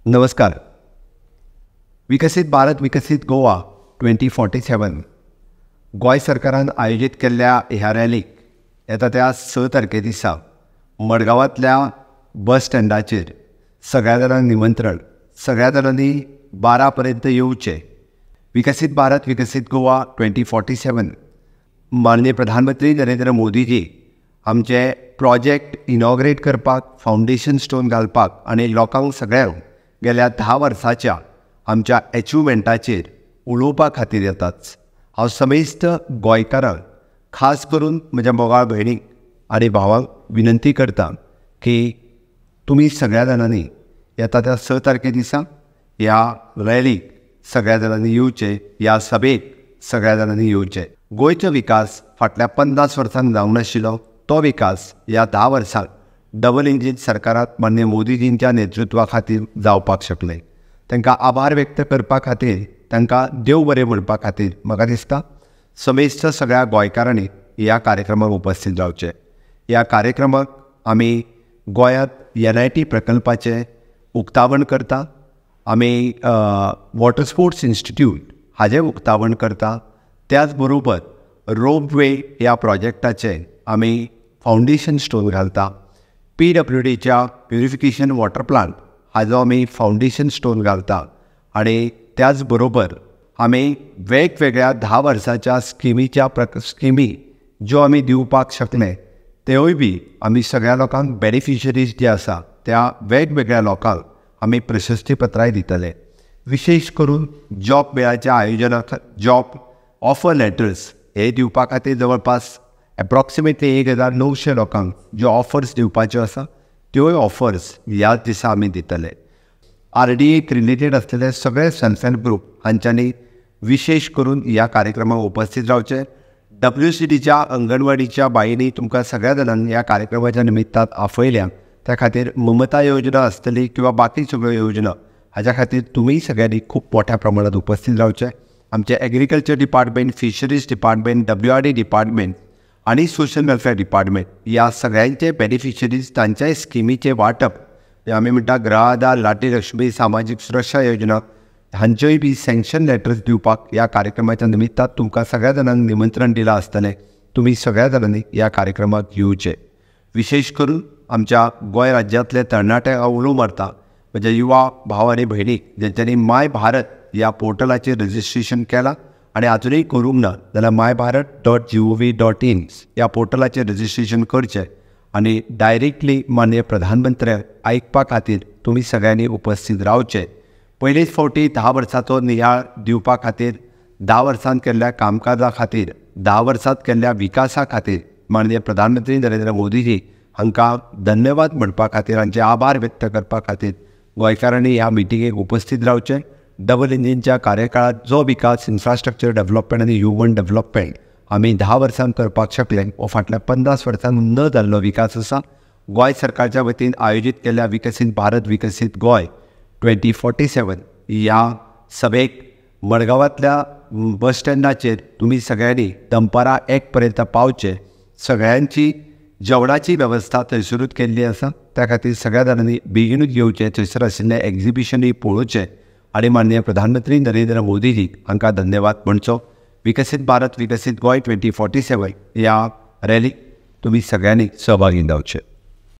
नमस्कार. विकसीत भारत विकसीत गोवा 2047 गोंय सरकारान आयोजीत केल्ल्या ह्या रॅलीक येता त्या 6 तारखे दिसा मडगांवांतल्या बस स्टँडाचेर सगळ्या जाणांक निमंत्रण, सगळ्या जाणांनी 12 पर्यंत येवचें. विकसीत भारत विकसीत गोवा 2047 माननीय प्रधानमंत्री नरेंद्र मोदीजी आमचे प्रोजेक्ट इनॉग्रेट करपाक, फावंडेशन स्टोन घालपाक आनी लोकांक सगळ्यांक गेल्या 10 वर्साच्या आमच्या एचिवमेंटाचेर उलोवपा खातीर येतात. हांव समेस्त गोंयकारांक, खास करून म्हज्या मोगाळ भयणीक आनी भावांक विनंती करता की तुमी सगळ्या जाणांनी येता त्या 6 तारखे दिसा ह्या रॅलीक सगळ्या जाणांनी येवचें, ह्या सभेक सगळ्या जाणांनी येवचें. गोंयचो विकास फाटल्या 50 वर्सांक जावंक नाशिल्लो तो विकास ह्या 10 वर्सांक डबल इंजीन सरकारांत माननीय मोदीजींच्या नेतृत्वा खातीर जावपाक शकलें. तांकां आभार व्यक्त करपा खातीर, तांकां देव बरें म्हणपा खातीर म्हाका दिसता समेस्त सगळ्या गोंयकारांनी ह्या कार्यक्रमाक उपस्थित जावचें. ह्या कार्यक्रमाक आमी गोंयांत NIT प्रकल्पाचें उक्तावण करता, आमी वॉटर स्पोर्ट्स इन्स्टिट्यूट हाजें उक्तावण करता, त्याच बरोबर रोपवे ह्या प्रोजेक्टाचें आमी फावंडेशन स्टोन घालता, PWDच्या प्युरिफिकेशन वॉटर प्लांट हाजो आमी फावंडेशन स्टोन घालता आनी त्याच बरोबर आमी वेगवेगळ्या 10 वर्साच्या स्किमीच्या स्किमी ज्यो आमी दिवपाक शकले त्योय बी आमी सगळ्या लोकांक बेनिफिशरीज जे आसा त्या वेगवेगळ्या लोकांक आमी प्रशस्तीपत्रांय दितले. विशेष करून जॉब मेळाच्या आयोजना, जॉब ऑफर लेटर्स हे दिवपा खातीर जवळपास एप्रॉक्सिमेटली 1900 लोकांक ज्यो ऑफर्स दिवपाच्यो आसा त्योय ऑफर्स ह्या दिसा आमी दितले. RDA related आसलेले सगळे सेल्फ हेल्प ग्रूप हांच्यांनी विशेष करून ह्या कार्यक्रमाक उपस्थित रावचें. WCDच्या अंगणवाडीच्या बाईंनी तुमकां सगळ्या जाणांक ह्या कार्यक्रमाच्या निमित्तान आपयल्या, त्या खातीर ममता योजना आसतली किंवा बाकी सगळ्यो योजना हाज्या खातीर तुमी सगळ्यांनी खूब मोठ्या प्रमाणात उपस्थित रावचें. आमचें agriculture department, fisheries department, WRD department आनी सोशल वेलफेअर डिपार्टमेंट ह्या सगळ्यांचे बेनिफिशरीज तांच्याय स्किमीचें वांटप, आमी म्हणटा गृह आधार, लाडली लक्ष्मी, सामाजीक सुरक्षा योजना हांच्योय बी सँक्शन लेटर्स दिवपाक ह्या कार्यक्रमाच्या निमित्तान तुमकां सगळ्या जाणांक निमंत्रण दिलां आसतलें. तुमी सगळ्या जाणांनी ह्या कार्यक्रमाक येवचें. विशेष करून आमच्या गोंय राज्यांतले तरणाट्यांक हांव उलो मारता, म्हज्या युवा भाव आनी भयणीक जेंच्यांनी माय भारत ह्या पोर्टलाचेर रजिस्ट्रेशन केलां आनी आजुनूय करूंक ना जाल्यार mybharat.gov.in ह्या पोर्टलाचेर रजिस्ट्रेशन करचें आनी डायरेक्टली माननीय प्रधानमंत्र्यांक आयकपा खातीर तुमी सगळ्यांनी उपस्थित रावचें. पयलेच फावटी 10 वर्साचो नियाळ दिवपा खातीर, 10 वर्सांत केल्ल्या कामकाजा खातीर, 10 वर्सांत केल्ल्या विकासा खातीर माननीय प्रधानमंत्री नरेंद्र मोदीजी हांकां धन्यवाद म्हणपा खातीर, हांचे आभार व्यक्त करपा खातीर गोंयकारांनी ह्या मिटिंगेक उपस्थित रावचें. डबल इंजिनच्या कार्यकाळात जो विकास इन्फ्रास्ट्रक्चर डेव्हलपमेंट आनी ह्युमन डेव्हलपमेंट आमी 10 वर्सांत करपाक शकले हो फाटल्या 50 वर्सांत न जाल्लो विकास आसा. गोंय सरकारच्या वतीन आयोजीत केल्ल्या विकसीत भारत विकसीत गोंय 2047 ह्या सभेक मडगांवांतल्या बस स्टँडाचेर तुमी सगळ्यांनी दनपारां 1 पर्यंत पावचें. सगळ्यांची जेवणाची वेवस्था थंयसरूच केल्ली आसा, त्या खातीर सगळ्या जाणांनी बेगीनूच येवचें, थंयसर आशिल्लें एग्जिबिशनूय पळोवचें आनी माननीय प्रधानमंत्री नरेंद्र मोदीजी हांकां धन्यवाद म्हणचो. विकसीत भारत विकसीत गोंय 2047 ह्या रॅलीक तुमी सगळ्यांनी सहभागी जावचें.